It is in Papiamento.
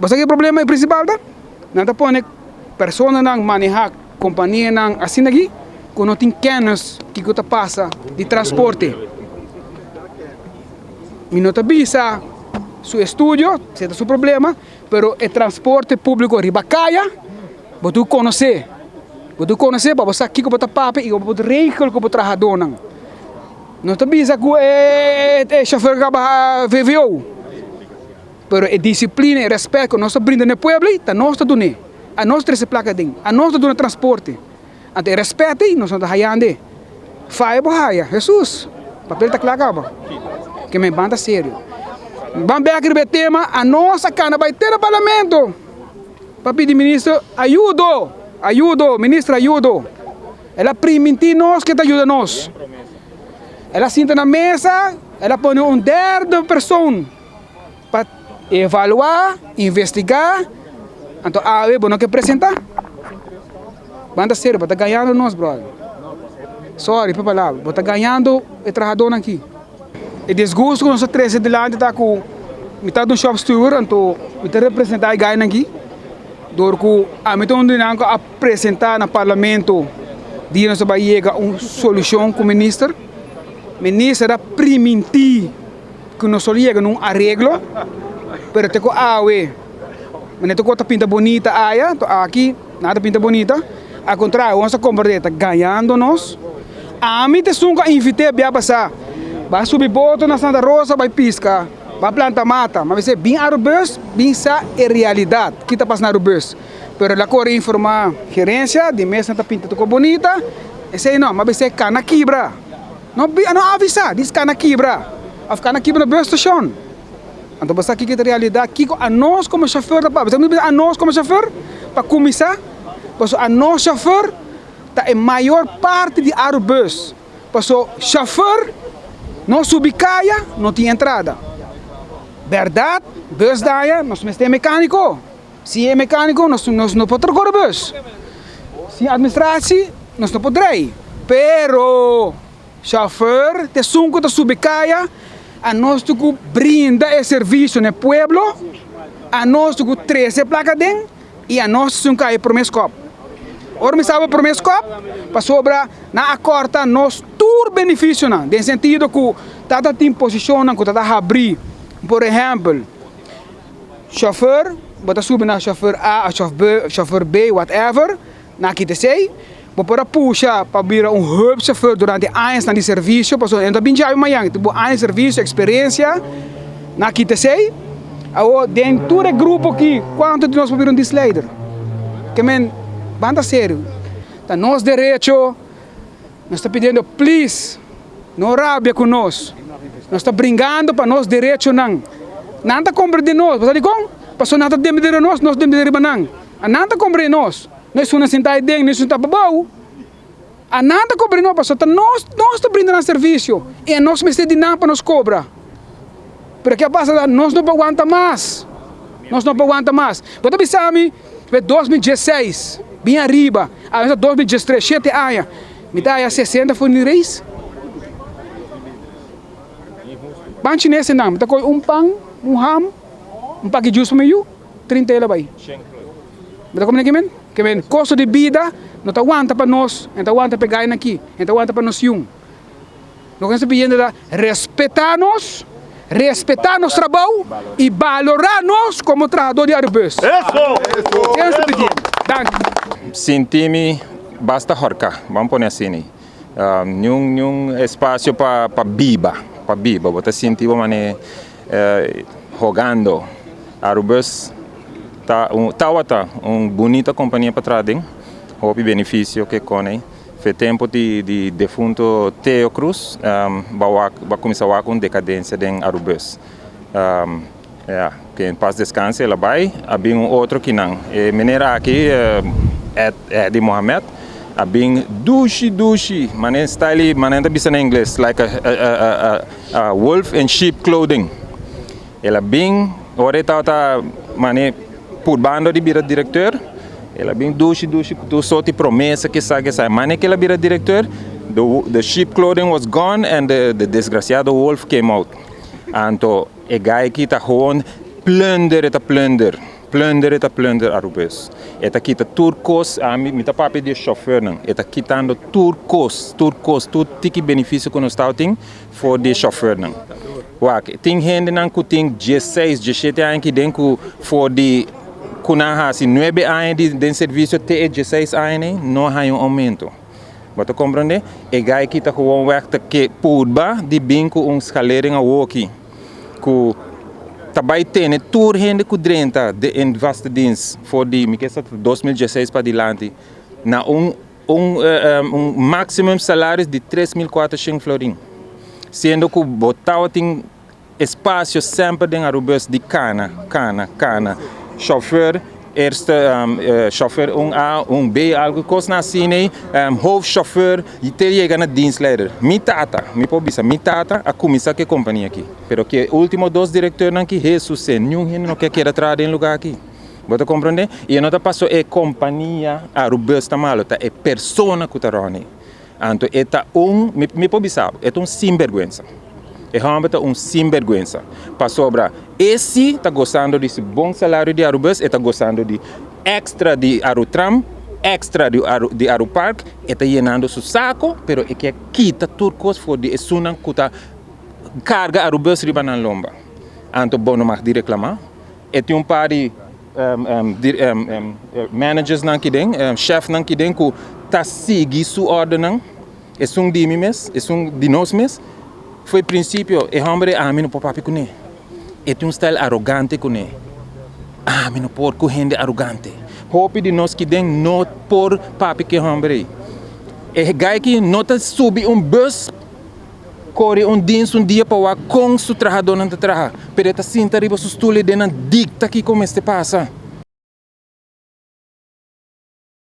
Bo sa ki e problema principal ta? Nan ta pone personanan maneha companianan asina aki cu no tin kennis kico ta pasa di transporte. Mi no ta bisa su estudio, esey ta su problema, pero e transporte publico riba caya bo tin cu conoce. Bo tin cu conoce pa bo sa kico bo ta papia y bo por regel cu bo trahadornan. No ta bisa cu e chofer a baha VVO. Pero e disiplina e respet ku nos ta brinda na e pueblo ei, ta nos ta dun'é. Anos trese plaka aden, anos ta duna transporte. Anto e respet ei nos no ta hayand'é. Faya bo haya, Hesus! Papel ta kla kaba. Ke men ban ta serio. Ban bek riba e tema, anos a kana bai te na parlamento pa pidi minister ayudo, ayudo, minister ayudo. El a primintí nos ke ta yuda nos. El a sinta na mesa, el a pone un derde persoon. Pa evaluá, investigá, anto awe bo no ke presentá? Ban ta serio, bo ta gañando nos, brother. Sorry pa palabra, bo ta gañando e trahadónan aki. E disgusto ku nos ta trese dilanti ta ku mi ta un shop steward, anto mi ta representá e gainan aki, dor ku ami ta un di nan ku a presentá na parlamento dia nos ta bai yega un solushon ku minister. Minister a primintí. Ku nos lo yega na un areglo, pero te ku awe manera te ku ta pinta bonita aya, to aki nada ta pinta bonita, al kontrario nos ta komprende ta gañando nos. Ami ta esun ku a invit'é bia pasá, bai subi boto na Santa Rosa bai piska, bai planta mata, mi a bis'é bin Arubus bin sa e realidat ki ta pasa na Arubus, pero el a kore informá gerensia di mes nan ta pinta tur kos bonita, esei no, mi a bis'é kana kibra. No no avisa, dis cana kibra of cana kibra na bus station. Anto bo sa kiko ta realidad, kiko anos como chauffeur ta papia. Bo sa anos como chauffeur? Pa cuminsa, pasobra anos chauffeur ta e mayor parti di Arubus. Pasobra chauffeur no subi caya, no tin entrada. Berdad, bus daña, nos mester mecanico. Si e mecanico nos nos no por trocor bus. Sin administratie nos no por drei. Pero chauffeur ta esun cu ta subi caya, anos tin cu brinda e servicio na e pueblo, anos tin cu trece e placa aden y anos ta esun cu a e prome scop. Ora mi sa prome scop pasobra nan a corta nos tur beneficionan den sentido cu tata tin posicionnan cu ta ta habri, por ehempel. Chauffeur, bo ta subi na chauffeur A of chauffeur B, whatever, na kita esey. Bo por a pusha pa bira un hulpchauffeur durante añasnan di servicio, pasobra e no ta bin djabi mañan, tin bo aña di servicio, experiencia, na kita esey. Awor, den tur e grupo aki, cuanto di nos por bira un dienstleider? Ke men, ban ta serio, ta nos derecho. Nos ta pidiendo please no rabia cu nos. Nos ta bringando pa nos derechonan. Nan ta comprende nos. Bo sa dicon? Pasobra nan ta depende di nos, nos depende riba nan. A nan ta comprende nos. No esun a sinta ahi den, no esun ta pabou. A nan ta comprende nos pasobra ta nos, nos ta brinda nan servicio y a nos mester di nan pa nos cobra. Pero ke a pasa ta nos no por wanta mas. Nos no por wanta mas. Bo ta bisa mi fe 2016 bin ariba, a mesa 2013, shete aña, mi ta haya 60 for ni reis. Pan chines nan, mi ta kohe un pan, un ham, un paki juice pa mi yu, 30 el a bai. Bo ta komprende kimen? Kimen kosto di bida no ta wanta pa nos, no ta wanta pa e gainan aki, no ta wanta pa nos yun. Loke nos ta pidiendo ta respetá nos, respetá nos trabou i balorá nos komo trahadó di Arubus. Eso! Esei nos ta pidiendo. Danki. Sinti mi basta horká, ban pone asina. Niun niun espasio pa pa biba, pa biba. Bo ta sinti bo manera hogando. Arubus ta un tawata un bunita kompania pa traha den, hopi benefisio ke kone. Fe tempo di di defunto Theo Cruz ba wak ba cuminsa wak un decadencia den Arubus. Ya, que en paz descanse el a bay, a bin un otro kinan. E meneer aki Ed Eddie Mohamed a bin dushi dushi, mane style mane nan ta bisa na ingles like a a a wolf in sheep clothing. El a bin ora e tabata mane purbando di bira directeur, el a bin dushi dushi cu tur sorti promesa kisa kisa. Mane cu el a bira directeur, the sheep clothing was gone and the desgraciado wolf came out. Anto e guy aki ta gewoon plunder e ta plunder. Plunder e ta plunder Arubus. E ta kita tur cos, ami mi ta papia di e chauffeurnan, e ta kitando tur cos, tur cos, tur tiki beneficio cu nos tabatin for di e chauffeurnan. Wak, tin hendenan cu tin diesseis, diesshete aña aki den cu for di cu nan haci nuebe aña di den servicio te e diesseis aña ei no a haña un aumento. Bo ta comprende? E guy aki ta gewoon weg ta ke purba di bin cu un schalering awoki cu ta bay tene tur hende cu drenta den vaste dienst for di mi ke sa ta 2016 padilanti na un un un maximum salaris di 3400 florin siendo cu bo tabatin Espacio semper den Arubus di cana, cana, cana. Chauffeur, eerste chauffeur un A, un B, algo cosnan asina ey. Hoofdchauffeur y te yega na dienstleider. Mi tata, mi por bisa, mi tata a cuminsa cu e compania aki. Pero cu e ultimo dos directeurnan aki, Jesus, niun hende no ke keda traha den lugar aki. Bo ta comprende? Y e no ta paso e compania Arubus ta malo, ta e persona cu ta rond ey. Anto e ta un, mi, mi por bisa bo, e ta un sinberguensa. E hòmber ta un sinberguensa. Pasobra e si ta gosando di su bon salario di Arubus, e ta gosando di extra di Arutram, extra di Aru, di Arupark, e ta yenando su sako, pero e kier kita tur kos for di esunnan ku ta karga Arubus riba nan lomba. Anto bo no mag di reklamá. E tin un par di managersnan aki den, chefnan aki den ku ta sigui su ordennan. Esun di mi mes, esun di nos mes. Fo'i prinsipio e hòmber ei ami no por papia kuné. E tin un stèl arogante kuné. Ami no por ku hende arogante. Hopi di nos ki den no por papia ku e hòmber ei. E gai aki no ta subi un bus. Kore un dins un dia pa wak kon su trahadónan ta traha, pero e ta sinta riba su stul i den nan dikta kiko mester pasa.